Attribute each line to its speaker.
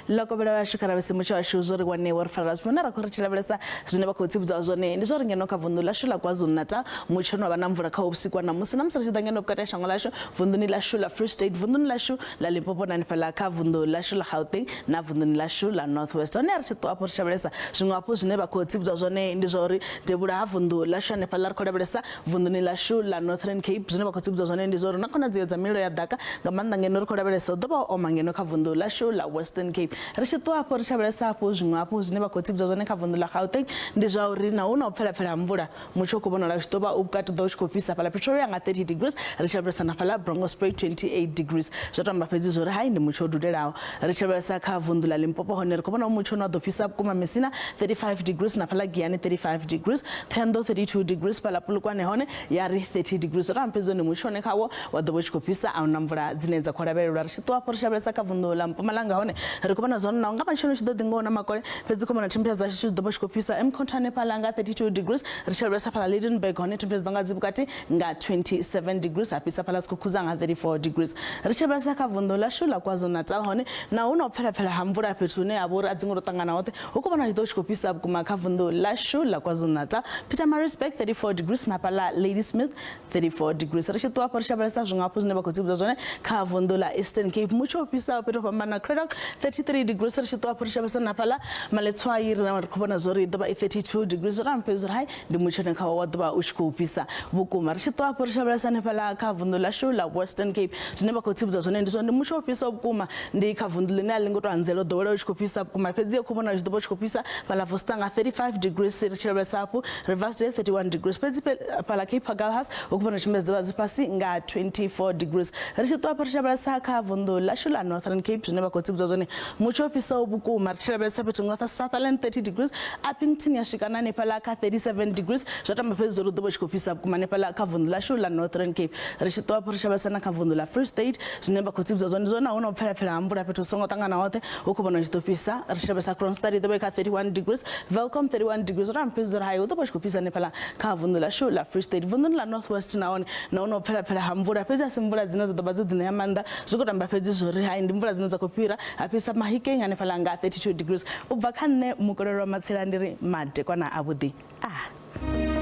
Speaker 1: Ḽo kovhela vhashu kha lavhelese mutsho washu zwo ri wane wo ri farela zwino ra khou ri tshi lavhelesa zwine vha khou tsivhudzwa zwone ndi zwa uri ngeno kha vunḓu ḽashu ḽa KwaZulu-Natal mutsho no vha na mvula kha vhusiku na musi na musi ri tshi ḓa ngeno vhukati ha shango ḽashu vunḓuni ḽashu ḽa Free State, vunḓuni ḽashu ḽa Limpopo na hanefhaḽa kha vunḓu ḽashu ḽa Gauteng na vunḓuni ḽashu ḽa North West. Hone ri tshi ṱuwa hafho ri tshi lavhelesa zwiṅwe hafhu zwine vha khou tsivhudzwa zwone ndi zwa uri devhula ha vunḓu ḽashu hanefhaḽa ri khou lavhelesa vunḓuni ḽashu ḽa Northern Cape zwine vha khou tsivhudzwa zwone ndi zwa uri na khonadzeo dza mililo ya ḓaka nga maanḓa ngeno ri khou lavhelesa hu ḓo vha ho oma ngeno kha vunḓu ḽashu ḽa Western Cape. Ri tshi ṱuwa hafho ri tshi lavhelesa hafhu zwiṅwe hafhu zwine vha khou tsivhudzwa zwone kha vunḓu ḽa Gauteng ndi zwa uri na hu na u pfelapfela ha mvula mutsho u khou vhonala u tshi ḓo vha u vhukati ḓo u tshi khou fhisa fhaḽa Pretoria nga 30 degrees ri tshi lavhelesa na fhaḽa Bronkhorstspruit 28 degrees zwo to amba fhedzi zwori hai ndi mutsho u dudelaho. Ri tshi lavhelesa kha vunḓu ḽa Limpopo hone ri khou vhona mutsho une wa ḓo fhisa vhukuma Messina 35 degrees na fhaḽa Giyani 35 degrees, Thohoyandou 32 degrees fhaḽa Polokwane hone ya ri 30 degrees. Zwo to amba fhedzi ndi mutsho une khawo wa ḓo vha u tshi khou fhisa a huna mvula dzine dza khou lavhelelwa. Ri tshi ṱuwa afho ri tshi lavhelesa kha vunḓu ḽa Mpumalanga hone ri khou vhona zwone naho nga matsheloni hu tshi ḓo ḓi nga hu na makole fhedzi khou vhona temperature dzashu dzi ḓo vha tshi khou fhisa Mkhonto hanefhaḽa nga 32 degrees ri tshi lavhelesa fhaḽa Lydenburg hone temperature dzi ḓo nga dzi vhukati nga 27 degrees ha fhisa fhaḽa Skukuza nga 34 degrees. Ri tshi lavhelesa kha vunḓu ḽashu ḽa KwaZulu-Natal hone naho hu na u pfelapfela ha mvula fhethu hune ha vha uri a dzi ngo tou ṱangana hoṱhe hu khou vhonala tshi ḓo tshi khou fhisa vhukuma kha vunḓu ḽashu ḽa KwaZulu-Natal Pietermaritzburg 34 degrees na fhaḽa Ladysmith 34 degrees. Ri tshi ṱuwa afho ri tshi lavhelesa zwiṅwe hafhu zwine vha khou tsivhudza zwone kha vunḓu ḽa Eastern Cape mutsho u fhisaho fhethu ho fhambana Cradock 33 degrees ri tshi ṱuwa afho ri tshi lavhelesa na fhaḽa Maletswai ri ri khou vhona zwori i ḓo vha i 32 degrees zwo ramba fhedzi uri hai ndi mutsho une khawo wa ḓo vha u tshi khou fhisa vhukuma. Ri tshi ṱuwa afho ri tshi lavhelesa hanefhaḽa kha vunḓu ḽashu ḽa Western Cape zwine vha khou tsivhudza zwone ndi zwa ndi mutsho u fhisaho vhukuma ndi kha vunḓu ḽine a ḽi ngo tou anzela u ḓowela u tshi khou fhisa vhukuma fhedzi khou vhonala tshi ḓo vha u tshi khou fhisa fhaḽa Voster nga 35 degrees ri tshi lavhelesa hafhu Riversdale 31 degrees fhedzi fhaḽa Cape Agulhas hu khou vhonala tshumelo dza dzi fhasi nga 24 degrees. Ri tshi ṱuwa afho ri tshi lavhelesa kha vunḓu ḽashu ḽa Northern Cape zwine vha khou tsivhudza zwone mutsho u fhisaho vhukuma ri tshi lavhelesa fhethu nga Sutherland 30 degrees Upington ya swika na hanefhaḽa kha 37 degrees zwa tamba fhedzi uri u ḓo vha u tshi khou fhisa vhukuma hanefhaḽa kha vunḓu ḽashu ḽa Northern Cape. Ri tshi ṱuwa afho ri tshi lavhelesa na kha vunḓu ḽa Free State zwine vha khou tsivhudza zwone ndi zwone hu na u pfelapfela ha mvula fhethu hu songo ṱangana hoṱhe hu khou vhona tshi ḓo fhisa ri tshi lavhelesa Kroonstad i ḓo vha i kha 31 degrees Welkom 31 degrees zwo tamba fhedzi uri hai hu ḓo vha u tshi khou fhisa hanefhaḽa kha vunḓu ḽashu ḽa Free State. Vunḓuni ḽa North West nahone na hu na u pfelapfela ha mvula fhedzi a si mvula dzine dza ḓo vha dzo ḓi ṋea maanḓa zwi khou tamba fhedzi zwori hai ndi mvula dzine dza khou fhira ha fhisa Mahikeng hanefhaḽa nga 32 degrees. U bva kha nṋe Mukololo wa Matsila ndi ri madekwana avhuḓi. Ah.